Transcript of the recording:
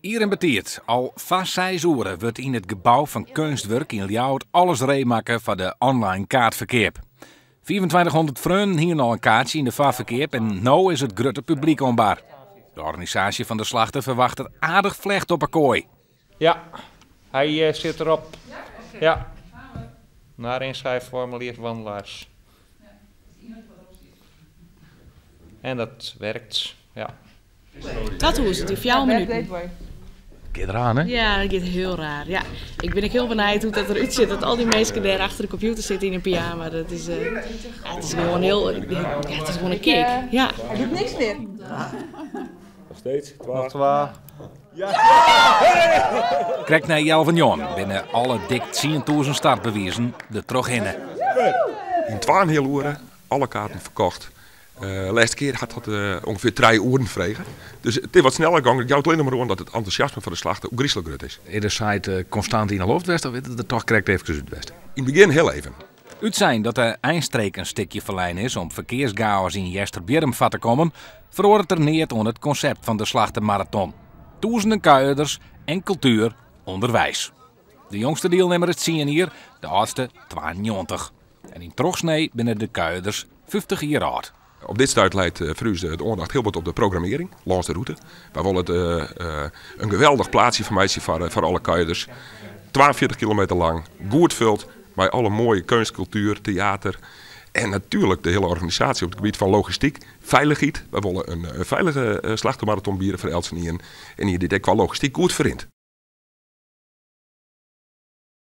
Ier en betiid, al foar seis oere, wurdt yn it gebou fan Keunstwurk yn Ljouwert alles ree makke foar de online kaartferkeap. 2500 freonen hiene al in kaartsje yn de foarferkeap en no is it grutte publyk oan bar. De organisaasje fan de Slachte ferwachtet aardich flecht op 'e koai. Ja, hy sit derop. Ja. Naar inschrijfformulier wandelaars. En dat werkt, ja. 2000 yn 4 minuten. Giet raar, hè? Ja, dat giet hiel raar. Ja. Ik bin ek hiel benijd hoe't dat derút sjocht. Dat al dy minsken dêr achter de kompjûter sitte yn in pyjama. Dat is, ja, it is gewoan hiel, ja, it is gewoan in kick. Ja. Hy docht niks mear. Noch steeds. Twa. Noch twa. Krekt nei healwei njoggenen binne alle dik 10,000 startbewizen der trochhinne. Yn twaenheal oere alle kaarten ferkocht. Lêste kear hat dat ûngefear trije oeren frege. Dus it is wat sneller gong. It jout allinnich mar oan dat it entûsjasme foar de Slachte ôfgryslik grut is. Is de site konstant yn 'e loft west of is it der toch krekt efkes út west? Yn it begjin hiel even. Utsein dat de einstreek in stikje ferlein is om ferkearsgaos yn Easterbierrum foar te kommen, feroaret der neat oan it konsept fan de Slachtemaraton. Tûzenen kuierders en kultuer ûnderweis. De jongste dielnimmer is tsien jier, de âldste 92. En yn trochsnee binne de kuierders 50 jier âld. Op dit stuit leit foar ús de oandacht hiel wat op de programmearring lâns de rûte. Wy wolle it in geweldich plaatsje fan meitsje foar alle kuierders. 42 kilometer lang, goed fuld mei alle moaie keunst, kultuer, teater en natuerlik de hiele organisaasje op it gebiet fan logistyk, feilichheid. Wy wolle in feilige Slachtemaraton biede foar eltsenien en ien dy't ek kwa logistyk goed ferrint.